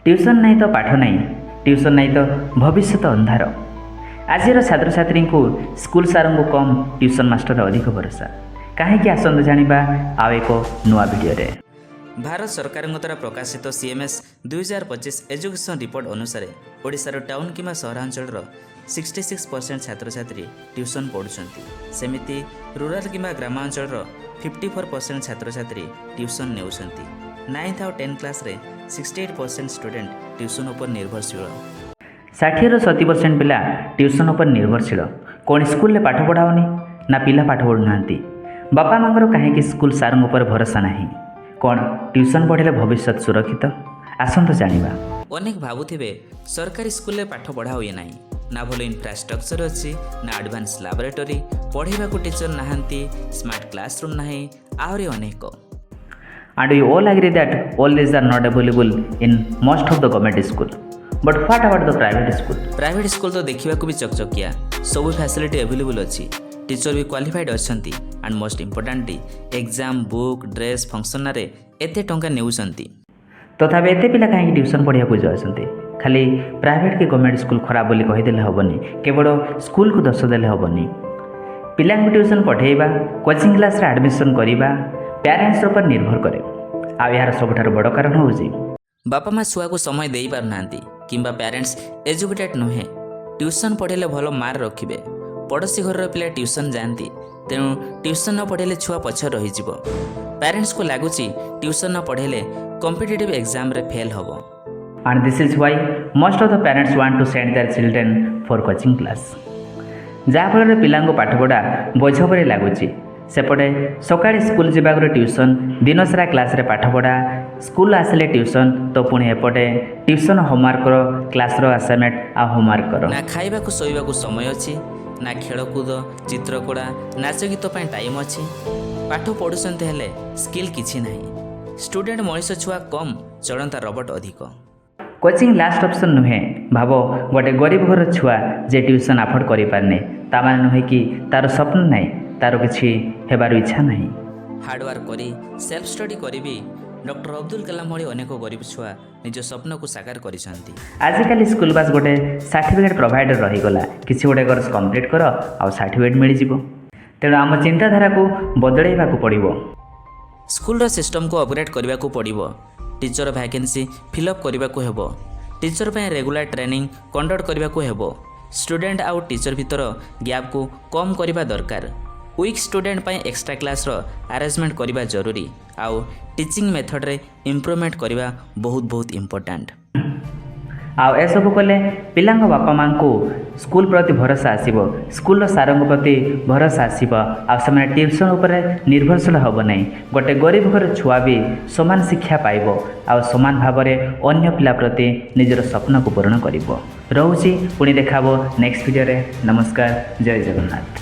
Tuition ନାହିଁ ତ ପାଠ ନାହିଁ, ଟ୍ୟୁସନ୍ ନାହିଁ ତ ଭବିଷ୍ୟତ ଅନ୍ଧାର। ଆଜିର ଛାତ୍ରଛାତ୍ରୀଙ୍କୁ ସ୍କୁଲ ସାରଙ୍କୁ କମ୍, ଟ୍ୟୁସନ୍ ମାଷ୍ଟର ଅଧିକ ଭରସା। କାହିଁକି? ଆସନ୍ତୁ ଜାଣିବା ଆଉ ଏକ ନୂଆ ଭିଡ଼ିଓରେ। ଭାରତ ସରକାରଙ୍କ ଦ୍ୱାରା ପ୍ରକାଶିତ ସିଏମ୍ଏସ୍ 2025 ଏଜୁକେସନ୍ ରିପୋର୍ଟ ଅନୁସାରେ ଓଡ଼ିଶାର ଟାଉନ୍ କିମ୍ବା ସହରାଞ୍ଚଳର 66% ଛାତ୍ରଛାତ୍ରୀ ଟ୍ୟୁସନ୍ ପଢ଼ୁଛନ୍ତି। ସେମିତି ରୁରାଲ୍ କିମ୍ବା ଗ୍ରାମାଞ୍ଚଳର 54% ଛାତ୍ରଛାତ୍ରୀ ଟ୍ୟୁସନ୍ ନେଉଛନ୍ତି। ନାଇନ୍ଥ ଆଉ 10 କ୍ଲାସ୍ରେ 68% ଷ୍ଟୁଡେଣ୍ଟ ଟ୍ୟୁସନ୍ ଉପରେ ନିର୍ଭରଶୀଳ। 60ରୁ 70% ପିଲା ଟ୍ୟୁସନ୍ ଉପରେ ନିର୍ଭରଶୀଳ। କ'ଣ ସ୍କୁଲରେ ପାଠ ପଢ଼ା ହେଉନି ନା ପିଲା ପାଠ ପଢ଼ୁନାହାନ୍ତି? ବାପା ମାଆଙ୍କର କାହିଁକି ସ୍କୁଲ ସାରଙ୍କ ଉପରେ ଭରସା ନାହିଁ? କ'ଣ ଟ୍ୟୁସନ୍ ପଢ଼ିଲେ ଭବିଷ୍ୟତ ସୁରକ୍ଷିତ? ଆସନ୍ତୁ ଜାଣିବା। ଅନେକ ଭାବୁଥିବେ, ସରକାରୀ ସ୍କୁଲରେ ପାଠ ପଢ଼ା ହୁଏ ନାହିଁ, ନା ଭଲ ଇନଫ୍ରାଷ୍ଟ୍ରକ୍ଚର ଅଛି, ନା ଆଡ଼ଭାନ୍ସ ଲାବୋରେଟୋରୀ, ପଢ଼େଇବାକୁ ଟିଚର ନାହାନ୍ତି, ସ୍ମାର୍ଟ କ୍ଲାସରୁମ୍ ନାହିଁ, ଆହୁରି ଅନେକ। And we all agree that all these are not available in most of the government school. But what about the private school? Private school ତ ଦେଖିବାକୁ ବି ଚକଚକିଆ, ସବୁ ଫ୍ୟାସିଲିଟି ଆଭେଲେବୁଲ୍ ଅଛି, teacher ବି qualified ଅଛନ୍ତି and most importantly, exam, book, dress, ଫଙ୍କସନ୍ରେ ଏତେ ଟଙ୍କା ନେଉଛନ୍ତି। ତଥାପି ଏତେ ପିଲା କାହିଁକି ଟ୍ୟୁସନ୍ ପଢ଼ିବାକୁ ଯାଉଛନ୍ତି? ଖାଲି ପ୍ରାଇଭେଟ୍ କି ଗଭର୍ଣ୍ଣମେଣ୍ଟ ସ୍କୁଲ ଖରାପ ବୋଲି କହିଦେଲେ ହେବନି, କେବଳ ସ୍କୁଲକୁ ଦୋଷ ଦେଲେ ହେବନି। ପିଲାଙ୍କୁ ଟ୍ୟୁସନ୍ ପଠାଇବା, କୋଚିଂ କ୍ଲାସ୍ରେ ଆଡ଼ମିସନ୍ କରିବା ପ୍ୟାରେଣ୍ଟସ୍ ଉପରେ ନିର୍ଭର କରେ। ଆଉ ଏହାର ସବୁଠାରୁ ବଡ଼ କାରଣ ହେଉଛି ବାପା ମା ଛୁଆକୁ ସମୟ ଦେଇପାରୁନାହାନ୍ତି କିମ୍ବା ପ୍ୟାରେଣ୍ଟସ୍ ଏଜୁକେଟେଡ୍ ନୁହେଁ। ଟ୍ୟୁସନ୍ ପଢ଼ିଲେ ଭଲ ମାର୍କ ରଖିବେ, ପଡ଼ୋଶୀ ଘରର ପିଲା ଟ୍ୟୁସନ୍ ଯାଆନ୍ତି, ତେଣୁ ଟ୍ୟୁସନ୍ ନ ପଢ଼ିଲେ ଛୁଆ ପଛରେ ରହିଯିବ। ପ୍ୟାରେଣ୍ଟସ୍କୁ ଲାଗୁଛି ଟ୍ୟୁସନ୍ ନ ପଢ଼ିଲେ କମ୍ପିଟେଟିଭ୍ ଏକ୍ଜାମ୍ରେ ଫେଲ୍ ହେବ। And this is why most of the parents want to send their children for coaching class, ଯାହାଫଳରେ ପିଲାଙ୍କୁ ପାଠପଢ଼ା ବୋଝ ପରି ଲାଗୁଛି। ସେପଟେ ସକାଳେ ସ୍କୁଲ ଯିବାକୁ ଟ୍ୟୁସନ୍, ଦିନସାରା କ୍ଲାସ୍ରେ ପାଠପଢ଼ା, ସ୍କୁଲ ଆସିଲେ ଟ୍ୟୁସନ୍, ତ ପୁଣି ଏପଟେ ଟ୍ୟୁସନ୍ ହୋମୱାର୍କର, କ୍ଲାସ୍ର ଆସାଇନମେଣ୍ଟ ଆଉ ହୋମୱାର୍କ କର। ନା ଖାଇବାକୁ ଶୋଇବାକୁ ସମୟ ଅଛି, ନା ଖେଳକୁଦ, ଚିତ୍ରକଳା, ନାଚ ଗୀତ ପାଇଁ ଟାଇମ୍ ଅଛି। ପାଠ ପଢ଼ୁଛନ୍ତି, ହେଲେ ସ୍କିଲ୍ କିଛି ନାହିଁ। ଷ୍ଟୁଡେଣ୍ଟ ମଣିଷ ଛୁଆ କମ୍, ଚଳନ୍ତା ରୋବଟ୍ ଅଧିକ। କୋଚିଂ ଲାଷ୍ଟ ଅପସନ୍ ନୁହେଁ। ଭାବ, ଗୋଟେ ଗରିବ ଘର ଛୁଆ ଯେ ଟ୍ୟୁସନ୍ ଆଫୋର୍ଡ଼ କରିପାରୁନି, ତା ମାନେ ନୁହେଁ କି ତାର ସ୍ୱପ୍ନ ନାହିଁ, ତାର କିଛି ହେବାର ଇଚ୍ଛା ନାହିଁ। ହାର୍ଡ଼ୱାର୍କ କରି, ସେଲ୍ଫ ଷ୍ଟଡି କରି ବି ଡକ୍ଟର ଅବଦୁଲ କାଲାମ ଭଳି ଅନେକ ଗରିବ ଛୁଆ ନିଜ ସ୍ୱପ୍ନକୁ ସାକାର କରିଛନ୍ତି। ଆଜିକାଲି ସ୍କୁଲ ବାସ୍ ଗୋଟେ ସାର୍ଟିଫିକେଟ୍ ପ୍ରୋଭାଇଡ଼ର ରହିଗଲା। କିଛି ଗୋଟେ କୋର୍ସ କମ୍ପ୍ଲିଟ୍ କର ଆଉ ସାର୍ଟିଫିକେଟ୍ ମିଳିଯିବ। ତେଣୁ ଆମ ଚିନ୍ତାଧାରାକୁ ବଦଳାଇବାକୁ ପଡ଼ିବ। ସ୍କୁଲର ସିଷ୍ଟମକୁ ଅପଗ୍ରେଡ଼ କରିବାକୁ ପଡ଼ିବ। ଟିଚର ଭ୍ୟାକେନ୍ସି ଫିଲ୍ଅପ୍ କରିବାକୁ ହେବ। ଟିଚର ପାଇଁ ରେଗୁଲାର ଟ୍ରେନିଂ କଣ୍ଡକ୍ଟ କରିବାକୁ ହେବ। ଷ୍ଟୁଡେଣ୍ଟ ଆଉ ଟିଚର ଭିତର ଗ୍ୟାପ୍କୁ କମ୍ କରିବା ଦରକାର। ୱିକ୍ ଷ୍ଟୁଡେଣ୍ଟ ପାଇଁ ଏକ୍ସଟ୍ରା କ୍ଲାସ୍ର ଆରେଞ୍ଜମେଣ୍ଟ କରିବା ଜରୁରୀ। ଆଉ ଟିଚିଂ ମେଥଡ଼ରେ ଇମ୍ପ୍ରୁଭମେଣ୍ଟ କରିବା ବହୁତ ବହୁତ ଇମ୍ପୋର୍ଟାଣ୍ଟ। ଆଉ ଏସବୁ କଲେ ପିଲାଙ୍କ ବାପା ମାଆଙ୍କୁ ସ୍କୁଲ ପ୍ରତି ଭରସା ଆସିବ, ସ୍କୁଲର ସାରଙ୍କ ପ୍ରତି ଭରସା ଆସିବ ଆଉ ସେମାନେ ଟ୍ୟୁସନ୍ ଉପରେ ନିର୍ଭରଶୀଳ ହେବ ନାହିଁ। ଗୋଟେ ଗରିବ ଘର ଛୁଆ ବି ସମାନ ଶିକ୍ଷା ପାଇବ ଆଉ ସମାନ ଭାବରେ ଅନ୍ୟ ପିଲା ପ୍ରତି ନିଜର ସ୍ୱପ୍ନକୁ ପୂରଣ କରିବ। ରହୁଛି, ପୁଣି ଦେଖାହେବ ନେକ୍ସଟ ଭିଡ଼ିଓରେ। ନମସ୍କାର, ଜୟ ଜଗନ୍ନାଥ।